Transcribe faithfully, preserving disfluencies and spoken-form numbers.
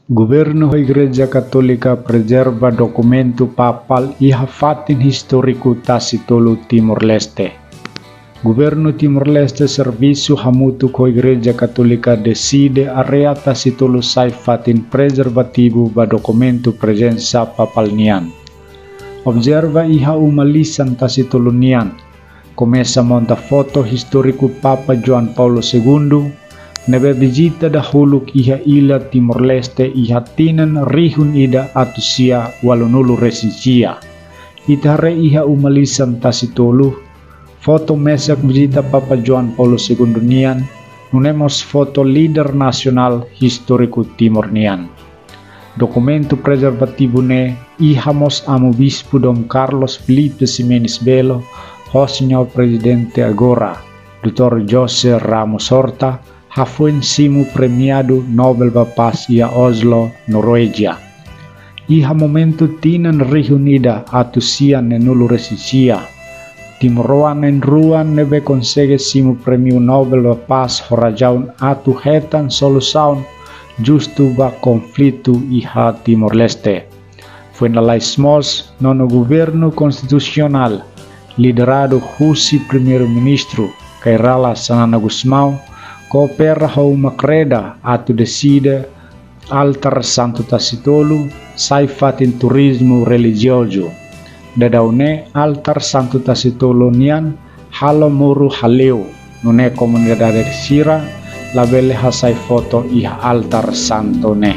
Governu ho Igreja Katólika prezerva dokumentu papál iha fatin istóriku Tasitolu, Timor-Leste. Governu Timor-Leste servisu hamutuk ho Igreja Katólika deside área Tasitolu sai fatin prezervativu ba dokumentu prezensa papál nian. Observa iha uma lisan Tasitolu nian. Komesa monta foto istóriku Papa João Paulo Segundo, ne'ebé vizita dahuluk iha illa Timor-Leste iha tinan rihun ida atus sia ualunulu resin sia. Ita haree iha uma lisan Tasitolu, foto mesak vizita Papa João Paulo Segundo nian, nune'e mós foto líder nasionál istóriku Timor nian. Dokumentu prezervativu ne'e iha mós Amu Bispu Dom Carlos Filipe Ximenes Belo, ho Señór Prezidente agora, Doutór José Ramos Horta, hafoin simu premiadu Nobel ba Pás iha Oslo, Noruega. Iha momentu tinan rihun ida atus sia neenulu resin sia, timoroan na'in-rua ne'ebé konsege simu Prémiu Nobel ba Pás ho razaun atu hetan solusaun justu ba konflitu iha Timor-Leste. Foin lalais mós, nonu governu konstitusionál, lideradu husi Primeiru-Ministru Kay Rala Xanana Gusmão, koopera ho uma kreda atu deside Altár Santu Tasitolu sai fatin turizmu relijiozu. Daudaun ne'e Altár Santu Tasitolu nian halo muru hale'u, nune'e komunidade sira labele hasai foto iha Altár Santu ne'e.